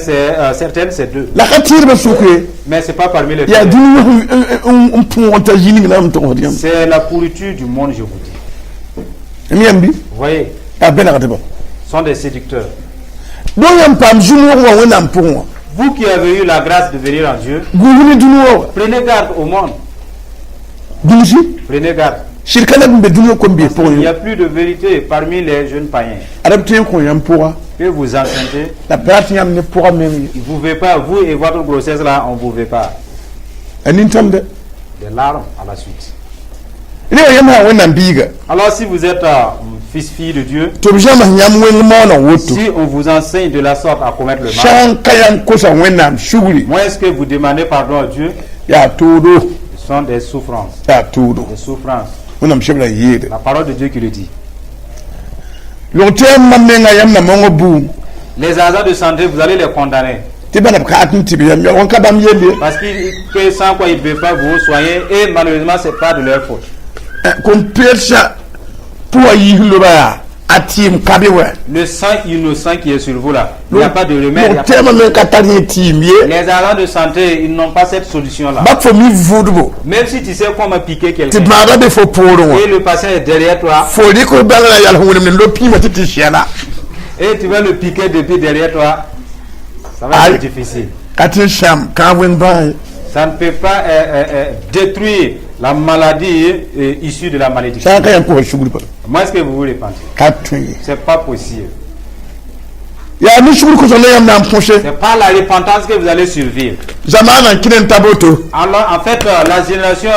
S3: certaines, c'est deux.
S2: La ka tẽedbã sʋk ye.
S3: Mais c'est pas parmi les
S2: Yaa
S3: filles.
S2: Dũni wã n põog t'a zĩnig la m togsd yãmb.
S3: C'est la pourriture du monde, je vous dis.
S2: M yãmb bɩ.
S3: Vous voyez,
S2: Yaa bẽnegdbã.
S3: Ce sont des séducteurs.
S2: Donc yãmb paam zu-noog wã Wẽnnaam pʋgẽ wã.
S3: Vous qui avez eu la grâce de venir en Dieu,
S2: Gũus ne dũni wã wa.
S3: Prenez garde au monde.
S2: Gũusi.
S3: Prenez garde.
S2: Sɩd ka neb n be dũniyã kom-biis pʋgẽ.
S3: Il n'y a plus de vérité parmi les jeunes païens.
S2: Ad b tõe n kõ yãmb pʋga.
S3: Que vous enceintez,
S2: La pa tɩ yãmb ne pʋga meng ye.
S3: Vous ne pouvez pas, vous et votre grossesse là, on ne vous veut pas.
S2: A nintãmda.
S3: Des larmes à la suite.
S2: Rẽ wã yãmb sã Wẽnnaam biiga.
S3: Alors si vous êtes fils, fille de Dieu,
S2: Tɩ b zãms yãmb wẽng maooneg woto.
S3: Si on vous enseigne de la sorte à commettre le mal,
S2: Sã n ka yãmb kosa Wẽnnaam sugri.
S3: Moins que vous demandez pardon à Dieu,
S2: Yaa toodo.
S3: Ce sont des souffrances.
S2: Yaa toodo.
S3: Des souffrances.
S2: Wẽnnaam sebra yeede.
S3: La parole de Dieu qui le dit.
S2: Log tɩ yãmb mam menga yãmb na mongã buum.
S3: Les agents de santé, vous allez les condamner.
S2: Tɩ bãna b ka at n tɩ b yam yaoog n ka bãmb yelle.
S3: Parce que sans quoi ils ne peuvent pas vous soigner et malheureusement, ce n'est pas de leur faute.
S2: Kom-peedsã pʋga yiis loba yaa a tɩɩm ka be wɛ.
S3: Le sang innocent qui est sur vous là, il n'y a pas de remède. Il y a
S2: Log tɛɛmã meng ka tar yẽ tɩɩm ye.
S3: Les agents de santé, ils n'ont pas cette solution-là.
S2: Bak fo mi vʋʋdbo.
S3: Même si tu sais comment piquer
S2: Tɩ
S3: quelqu'un
S2: bãadã be fo poorẽ wã.
S3: Et le patient est derrière toi
S2: Fo rɩk bãng la yals wẽnem ne lob pĩimã tɩ tɩ sɛla.
S3: Et tu vas le piquer depuis derrière toi, ça va
S2: Aïe.
S3: Être difficile.
S2: Ka tɩ n sãam kãab wẽng bãag ye.
S3: Ça ne peut pas détruire la maladie issue de la malédiction.
S2: Sã n ka yãmb kosa sugr pa.
S3: Comment est-ce que vous vous répandez?
S2: Ka tõe ye.
S3: C'est pas possible.
S2: Yaa ne sugr kosg la yãmb na n põse.
S3: C'est par la repentance que vous allez survivre.
S2: Zamaanã n kɩ n ta boto.
S3: Alors, en fait, la génération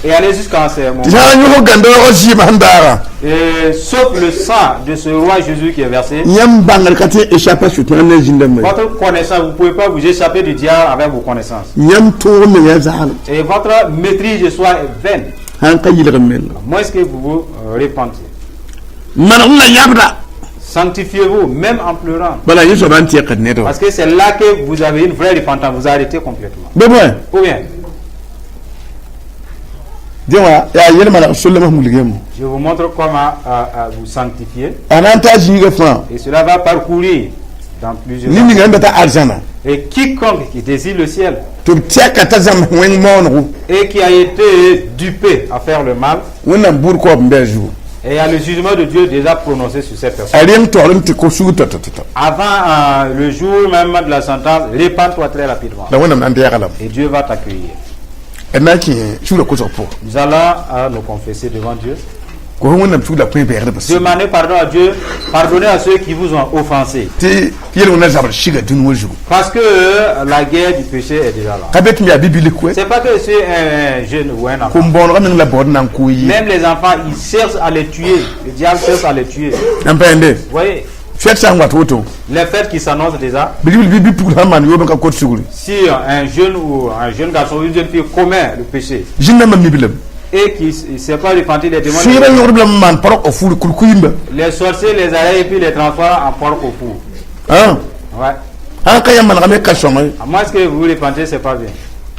S3: est allée jusqu'en ce moment.
S2: Tɩ sã n yõg gãndaoogã zɩɩmã sẽn daagã.
S3: Et sauf le sang de ce roi Jésus qui est versé,
S2: Yãmb bãngr ka tɩ n échappe sʋtẽn ne zĩndãmbã ye.
S3: Votre connaissance, vous ne pouvez pas vous échapper du diable avec vos connaissances.
S2: Yãmb tõog menga zaalem.
S3: Et votre maîtrise de soi est vaine,
S2: Sã n ka yɩlg n menga.
S3: Moins que vous vous repentiez.
S2: Maneg la yãbda.
S3: Sanctifiez-vous, même en pleurant.
S2: Bala yẽ soaba n tẽkd ned wã.
S3: Parce que c'est là que vous avez une vraie repentance, vous arrêtez complètement.
S2: Bɩ bõe.
S3: Ou bien,
S2: Dẽ wã yaa yel-maneg solema sẽn wilg yãmb.
S3: Je vous montre comment vous sanctifier.
S2: A na n taa zĩigã fãa.
S3: Et cela va parcourir dans plusieurs
S2: Ned ninga n data arzãna.
S3: Et quiconque qui désire le ciel
S2: Tɩ b tɛka t'a zãms wẽng maonego.
S3: Et qui a été dupé à faire le mal,
S2: Wẽnnaam buud kaoob n bɩ a zugu.
S3: Et il y a le jugement de Dieu déjà prononcé sur cette personne.
S2: A reng taoor n tɩ ko sug tɔ tɔ tɔ.
S3: Avant le jour même de la sentence, répands-toi très rapidement.
S2: La Wẽnnaam na n deega lame.
S3: Et Dieu va t'accueillir.
S2: D na n kẽ sugrã kosg pʋgẽ.
S3: Nous allons nous confesser devant Dieu.
S2: Kos Wẽnnaam sugr la põe bɛɛgdbã.
S3: Demandez pardon à Dieu, pardonnez à ceux qui vous ont offensé.
S2: Tɩ yel-wẽnã zabr siga dũni wã zugu.
S3: Parce que la guerre du péché est déjà là.
S2: Ka be tɩ m yaa bi-bilf koe.
S3: C'est pas que c'est un jeune ou un enfant.
S2: Kom-bõonegã meng la baood na n kʋʋ yɩ.
S3: Même les enfants, ils cherchent à les tuer. Le diable cherche à les tuer.
S2: N pẽende.
S3: Vous voyez,
S2: Fɛt sã n wat woto.
S3: Les fêtes qui s'annoncent déjà,
S2: Bilibl bɩ bi-pugl sã n maan yoob n ka kot sugri.
S3: Si un jeune ou un jeune garçon ou une jeune fille commet le péché
S2: Zĩn-dãmbã miblame.
S3: Et qui ne s'est pas repenti, les démons,
S2: Sẽebã yõgdb lame n maan pork o fuur kul-kuyimba.
S3: Les sorciers les arrêtent et puis les transforment en porc au four.
S2: Ã.
S3: Ouais.
S2: Sã n ka yãmb manegame ka sõnga ye.
S3: À moins que vous vous repentez, c'est pas bien.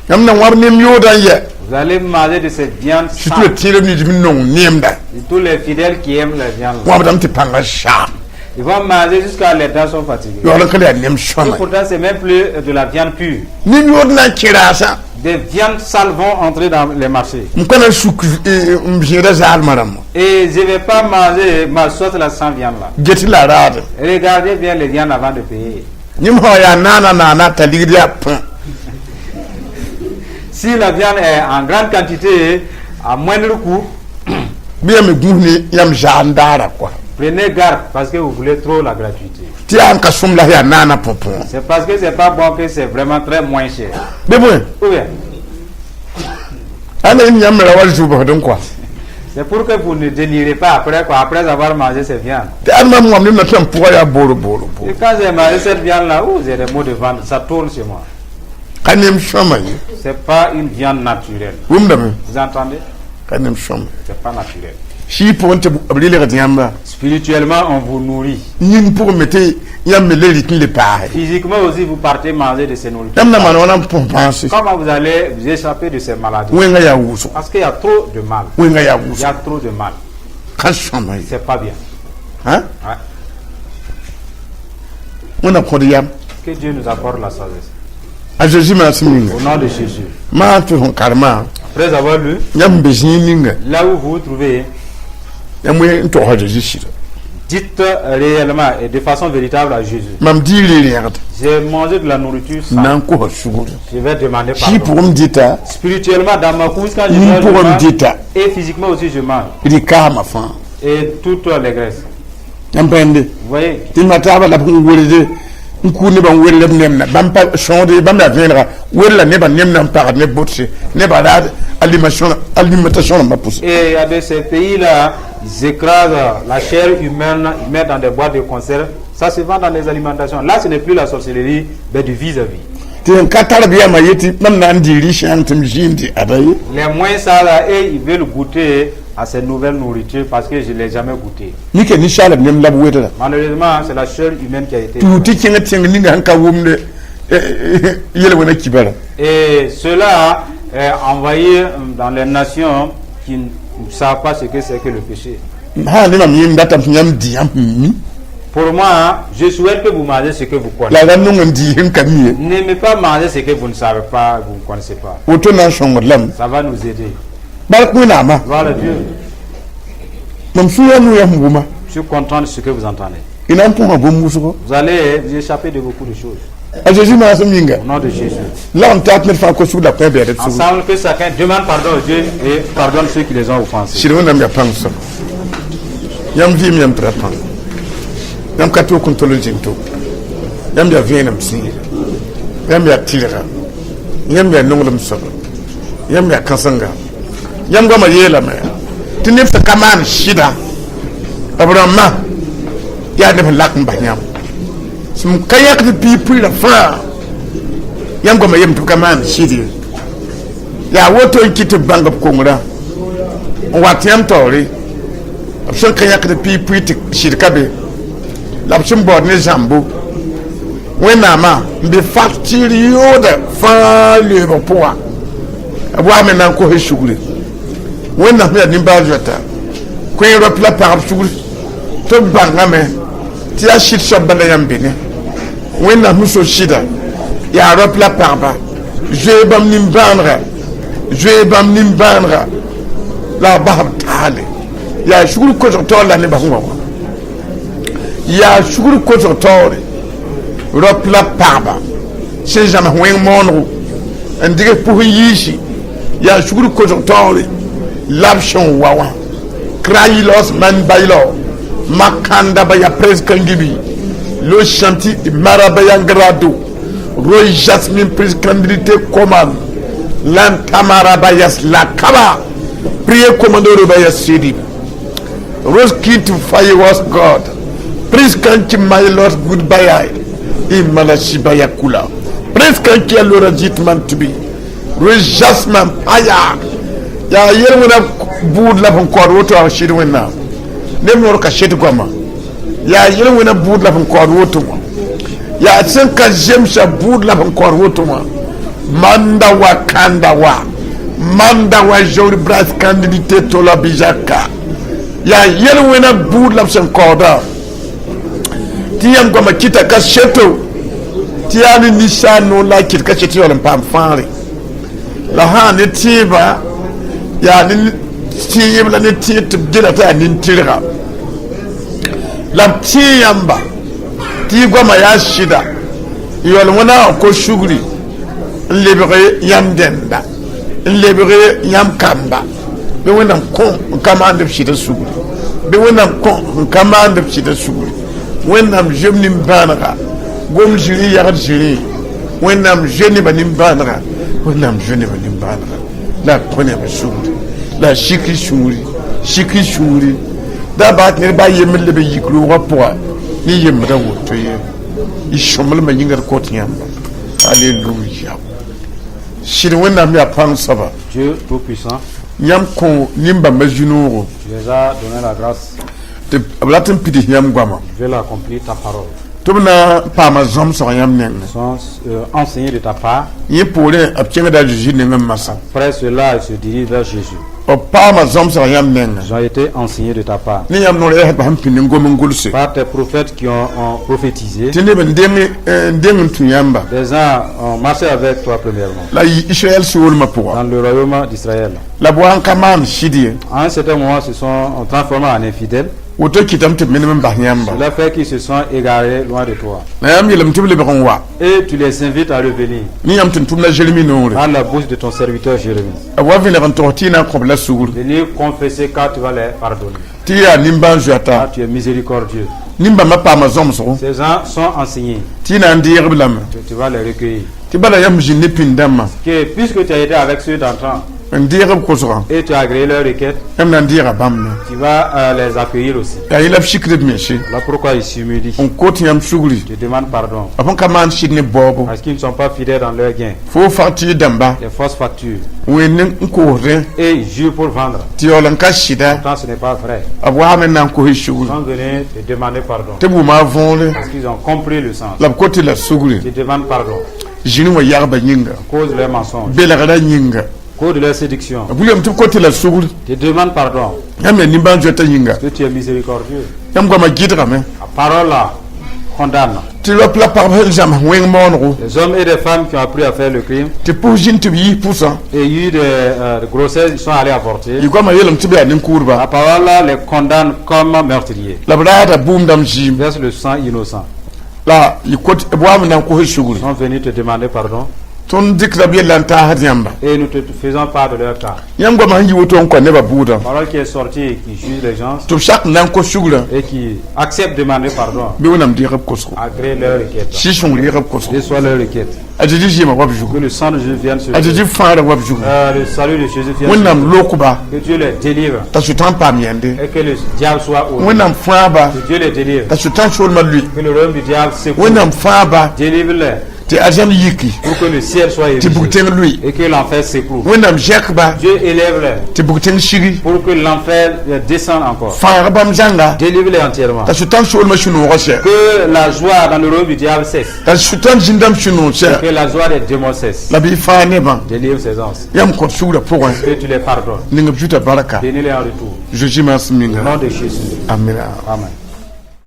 S2: Yãmb na wãb nem yoodã n yɛ.
S3: Vous allez manger de cette viande
S2: Surtout la
S3: sale.
S2: tẽedb nins m nong neemda.
S3: Et tous les fidèles qui aiment la viande là,
S2: Wãbdame tɩ pãngã saam.
S3: ils vont manger jusqu'à les dents sont fatiguées.
S2: Yaool n ka le yaa nem
S3: Et
S2: sõma.
S3: Pourtant, c'est même plus de la viande pure.
S2: Nem yood na n kẽ raasã.
S3: Des viandes sales vont entrer dans les marchés.
S2: M ka na n suk m zẽeda zaalmã rãmba.
S3: Et je ne vais pas manger ma sauce là sans viande là.
S2: Get la raadem.
S3: Regardez bien les viandes avant de payer.
S2: Yẽmb sã yaa naana naana t'a ligd yaa põ.
S3: Si la viande est en grande quantité, à moindre coût,
S2: Bɩ yãmb me gũus ne yãmb zaand daara quoi.
S3: Prenez garde parce que vous voulez trop la gratuité.
S2: Tɩ yaa n ka sõm la yaa naana põ-põ.
S3: C'est parce que c'est pas bon que c'est vraiment très moins cher.
S2: Bɩ bõe?
S3: Ou bien,
S2: Ãnda yẽnd yãmb me ra wa zʋbsdẽ quoi.
S3: C'est pour que vous ne délirez pas après, quoi, après avoir mangé ces viandes.
S2: Tɩ ad mam wãmb nemda tɩ mam pʋgã yaa booro booro
S3: Et
S2: booro.
S3: Quand j'ai mangé cette viande-là, ouh, j'ai des maux de ventre, ça tourne chez moi.
S2: Ka nem sõma ye.
S3: C'est pas une viande naturelle.
S2: Wʋmdame.
S3: Vous entendez?
S2: Ka nem sõma.
S3: C'est pas naturel.
S2: Sɩɩg pʋgẽ tɩ b relegd yãmba.
S3: Spirituellement, on vous nourrit.
S2: Yĩng pʋgẽ me tɩ yãmb me le rɩt n le paase.
S3: Physiquement aussi, vous partez manger de ces nourritures.
S2: Yãmb na maan wãna n põs bãase.
S3: Comment vous allez vous échapper de ces maladies?
S2: Wẽngã yaa wʋsgo.
S3: Parce qu'il y a trop de mal.
S2: Wẽngã yaa
S3: Il y
S2: wʋsgo.
S3: A trop de mal.
S2: Ka sõma ye.
S3: C'est pas bien.
S2: Hã?
S3: Ouais.
S2: Wẽnnaam kõd yam.
S3: Que Dieu nous accorde la sagesse.
S2: A Zeezi maasem ninga.
S3: Au nom de Jésus.
S2: Maan tɩ sẽn karemã.
S3: Après avoir lu,
S2: Yãmb sẽn be zĩig ninga.
S3: Là où vous vous trouvez,
S2: Yãmb n togsã Zeezi sɩda.
S3: Dites réellement et de façon véritable à Jésus.
S2: Mam dii re-rẽgd.
S3: J'ai mangé de la nourriture sale.
S2: Na n kosa sugr.
S3: Je vais demander
S2: Sɩɩg
S3: pardon.
S2: pʋgẽ m dɩta.
S3: Spirituellement, dans ma couche, quand je
S2: Yĩng
S3: mange, je
S2: pʋgẽ m
S3: mange.
S2: dɩta.
S3: Et physiquement aussi, je mange.
S2: Rɩ kaasmã fãa.
S3: Et toutes les graisses.
S2: Yãmb bãende.
S3: Vous voyez?
S2: Tɩ ma taabã la b sẽn welde n kʋʋ nebã n welda b nemna bãmb pa sõsde bãmb la vẽenega wella nebã nemna n pagd ne bʋtse nebã ra alimentation rãmbã pʋsẽ.
S3: Et il y a de ces pays-là, ils écrasent la chair humaine, ils mettent dans des boîtes de conserve. Ça se vend dans les alimentations. Là, ce n'est plus la sorcellerie, mais du vis-à-vis.
S2: Tɩ sẽn ka tar b yãmã yetɩ mam na n dɩ rɩ-sãang tɩ m zĩindi ada ye.
S3: Les moins ça, là, et ils veulent goûter à ces nouvelles nourritures parce que je ne l'ai jamais goûté.
S2: Nika ninsaalb nem la b wedra.
S3: Malheureusement, c'est la chair humaine qui a été.
S2: Tɩ tɩ kẽng tẽng ninga sẽn ka wʋmde yel-wẽna kibara.
S3: Et cela est envoyé dans les nations qui ne savent pas ce que c'est que le péché.
S2: Sã ne mam yẽnd datame tɩ yãmb dɩ yãmb sẽn mi.
S3: Pour moi, je souhaite que vous mangez ce que vous connaissez.
S2: La ra nong n dɩɩs sẽn ka mi ye.
S3: N'aimez pas manger ce que vous ne savez pas, vous ne connaissez pas.
S2: Woto na n sõngd lame.
S3: Ça va nous aider.
S2: Bark Wẽnnaamã.
S3: Gloire à Dieu.
S2: Mam sũurã nu yaa sẽn wʋma.
S3: Je suis content de ce que vous entendez.
S2: Y na n põsa bũmb wʋsgo.
S3: Vous allez vous échapper de beaucoup de choses.
S2: A Jésus maasem yĩnga.
S3: Au nom de Jésus.
S2: Lagm taab ned fãa kosg la kõ bɛɛd sugr.
S3: Ensemble, que chacun demande pardon à Dieu et pardonne ceux qui les ont offensés.
S2: Sɩd Wẽnnaam yaa pãng soaba yãmb vɩɩm yãmb tɩ ra pãng yãmb ka tʋk n tol n zĩnd to yãmb yaa vẽenem sĩiga yãmb yaa tɩrga yãmb yaa nonglem soaba yãmb yaa kãsenga yãmb goamã yeelame tɩ neb sẽn ka maan sɩda b rãmbã yaa neb sẽn lak n bas yãmb sẽn ka yãk tɩ piig pʋɩɩrã fãa yãmb goamã yem tɩ b ka maan sɩd ye yaa woto n kɩt tɩ b bãng b kongrã n wat yãmb taoore b sẽn ka yãkd piig pʋɩ tɩ sɩd ka be la b sẽn baood ne zãmbo Wẽnnaamã n be facture yooda fãa leoobg pʋga b wa me na n kos sugre Wẽnnaam yaa nimbãan-zoeta kõ rap la pagb sugr tɩ b bãngame tɩ yaa sɩd soab bala yãmb be ne Wẽnnaam so sɩda yaa rap la pagba zoe bãmb nimbãanega zoe bãmb nimbãanega la b bas b taale yaa sugr kosg taoor la nebã sẽn wa wã yaa sugr kosg taoore rap la pagba sẽn zãms wẽng moonego n dɩg pʋs n yiisi yaa sugr kosg taoore la b sẽn wa wã krailos man baylo makanda baya preskangibi lo chanti marabayangrado ro jasmine prescandité commande lantamarabayas la kaba prier commando baya sidi rose kit fire was god preskanti my lord goodbye imala shibaya kula preskanti alora jitman to be rose jasmine paya yaa yel-wẽna buud la b sẽn kaood woto a sɩd Wẽnnaam neb noor ka sɩd goama yaa yel-wẽna buud la b sẽn kaood woto wã yaa sẽn ka zemsa buud la b sẽn kaood woto wã manda wa kanda wa manda wa jauri bras candidité tola bijaka yaa yel-wẽna buud la b sẽn kaooda tɩ yãmb goama kɩta ka seto tɩ yaa ne ninsaal noor la a kɩt ka set yaool n paam fãagre la sã ne tẽebã yaa ne tẽeb la ne tẽed tɩ b gela t'a yaa nin-tɩrga la b tẽ yãmba tɩ y goamã yaa sɩda yaool wẽna n ko sugri. N lebg yãmb dẽnda, n lebg yãmb kamba, bɩ Wẽnnaam kõ n ka maand b sɩda sugri, bɩ Wẽnnaam kõ n ka maand b sɩda sugri. Wẽnnaam zoe b nimbãanega, gom zĩri yagd zĩrĩ. Wẽnnaam zoe nebã nimbãanega, Wẽnnaam zoe nebã nimbãanega, la a kõ nebã sugri, la a sik y sũuri, sik y sũuri. Da baa tɩ ned baa yembr leb n yik roogã pʋga ne yembdã woto ye. Y sõmblmã yĩnga d kot yãmba. Aleluya! Sɩd Wẽnnaam yaa pãng soaba.
S3: Dieu Tout-Puissant,
S2: Yãmb kõ nin-bãmba zu-noogo
S3: tu les as donné la grâce,
S2: tɩ b rat n pids yãmb goama
S3: tu veux accomplir ta parole.
S2: Tɩ b na n paama zãmsg yãmb nengẽ.
S3: Ils sont enseignés de ta part.
S2: Yẽ poorẽ b kẽngda a Zeezi neng n masa.
S3: Après cela, ils se dirigent vers Jésus.
S2: B paama zãmsg yãmb nengẽ
S3: Ils ont été enseignés de ta part.
S2: ne yãmb noor yaa sẽn pĩnd n gom n gʋlse
S3: Par tes prophètes qui ont prophétisé.
S2: Tɩ neb n deng n tũ yãmba.
S3: Des gens ont marché avec toi premièrement.
S2: La y Israɛl soolmã pʋga.
S3: Dans le royaume d'Israël.
S2: La b wa n ka maan sɩd ye.
S3: À un certain moment, ils se sont transformés en infidèles.
S2: Woto kɩtame tɩ b menem n bas yãmba.
S3: Cela fait qu'ils se sont égarés loin de toi.
S2: La yãmb yeelame tɩ b lebg n wa.
S3: Et tu les invites à revenir
S2: Ne yãmb tɩ tʋmda Zeremi noore.
S3: Par la bouche de ton serviteur Jérémie.
S2: B wa vẽneg n tog tɩ y na n kõb la sugr.
S3: Venir confesser car tu vas les pardonner.
S2: Tɩ yaa nimbãan-zoata.
S3: Car tu es miséricordieux.
S2: Nin-bãmbã paama zãmsgo.
S3: Ces gens sont enseignés.
S2: Tɩ y na n deeg b lame.
S3: Tu vas les recueillir.
S2: Tɩ bala yãmb zĩnd ne pĩnd-dãmbã.
S3: Que puisque tu as été avec ceux d'antan
S2: n deeg b kosgã
S3: et tu as agréé leur requête,
S2: yãmb na n deega bãmb me.
S3: Tu vas les accueillir aussi.
S2: Yaa yẽla b sikd b mense.
S3: Voilà pourquoi ils s'humilient.
S2: N kot yãmb sugri.
S3: Tu demandes pardon.
S2: B sẽn ka maan sɩd ne baoobo.
S3: Parce qu'ils ne sont pas fidèles dans leur gain.
S2: Fo fag tɩ y dãmba.
S3: Des fausses factures.
S2: Wẽnd n koosdẽ.
S3: Et ils jurent pour vendre.
S2: Tɩ yaool n ka sɩda.
S3: Pourtant, ce n'est pas vrai.
S2: B waame n na n kos y sugri.
S3: Ils sont venus te demander pardon.
S2: Tɩ b wʋma a võore.
S3: Parce qu'ils ont compris le sens.
S2: La b kot tɩ la sugri.
S3: Tu demandes pardon.
S2: Zĩni wã yagba yĩnga.
S3: À cause de leurs mensonges.
S2: Belgrã yĩnga.
S3: À cause de leur séduction.
S2: B wilgame tɩ b kot tɩ la sugri.
S3: Tu demandes pardon.
S2: Yãmb yaa nimbãan-zoetã yĩnga.
S3: Que tu es miséricordieux.
S2: Yãmb goamã gɩdgame.
S3: La parole là condamne.
S2: Tɩ rap la pagb sẽn zãms wẽng moonego.
S3: Les hommes et les femmes qui ont appris à faire le crime
S2: Tɩ pʋs zĩnd tɩ b yiis pʋsã.
S3: Et eu des grossesses, ils sont allés avorter.
S2: Y goamã yeelame tɩ b yaa nin-kʋʋdba.
S3: La parole là les condamne comme meurtriers.
S2: La b raada bʋʋm dãmb zɩɩm.
S3: Verse le sang innocent.
S2: La y kot b waame na n kos sugri.
S3: Ils sont venus te demander pardon.
S2: Tõnd dɩkda b yella n taasd yãmba.
S3: Et nous te faisons part de leur cas.
S2: Yãmb goamã sẽn yi woto n kõ nebã bʋʋdã.
S3: La parole qui est sortie et qui juge les gens
S2: Tɩ b sak n na n kos sugrã.
S3: Et qui accepte de demander pardon,
S2: Bɩ Wẽnnaam deeg b kosgo.
S3: Agrée leur requête.
S2: Sɩ-sõng reeg b kosgo.
S3: Et soit leur requête.
S2: A Zezi zɩɩmã wa b zugu.
S3: Que le sang de Jésus vienne sur
S2: A
S3: eux.
S2: Zezi fãagrã wa b zugu.
S3: Le salut de Jésus vienne sur
S2: Wẽnnaam
S3: eux.
S2: lokba.
S3: Que Dieu les délivre
S2: T'a Sʋtãan paam yẽnde.
S3: Et que le diable soit au.
S2: Wẽnnaam fãaba.
S3: Que Dieu les délivre.
S2: T'a Sʋtãan soolmã lʋɩ.
S3: Que le royaume du diable s'écroule.
S2: Wẽnnaam fãaba.
S3: Délivre-les
S2: Tɩ arzãn yiki.
S3: Pour que le ciel soit
S2: Tɩ
S3: érigé
S2: bug-tẽng lʋɩ.
S3: Et que l'enfer s'écroule.
S2: Wẽnnaam zɛkba.
S3: Dieu élève-les
S2: Tɩ bug-tẽng sigi.
S3: Pour que l'enfer descende encore.
S2: Fãag bãmb zãnga.
S3: Délivre-les entièrement.
S2: T'a Sʋtãan soolmã sũ-noogã sɛ.
S3: Que la joie dans le royaume du diable cesse.
S2: T'a Sʋtãan zĩndãmb sũ-noog sɛ.
S3: Que la joie des démons cesse.
S2: La bɩ y fãag nebã.
S3: Délivre ces gens.
S2: Yãmb kõt sugrã pʋgẽ.
S3: Que tu les pardonnes.
S2: Ning b zuta barka.
S3: Bénis-les en retour.
S2: Zeezi maasem
S3: Au
S2: ninga.
S3: nom de Jésus.
S2: Amina.
S3: Amen.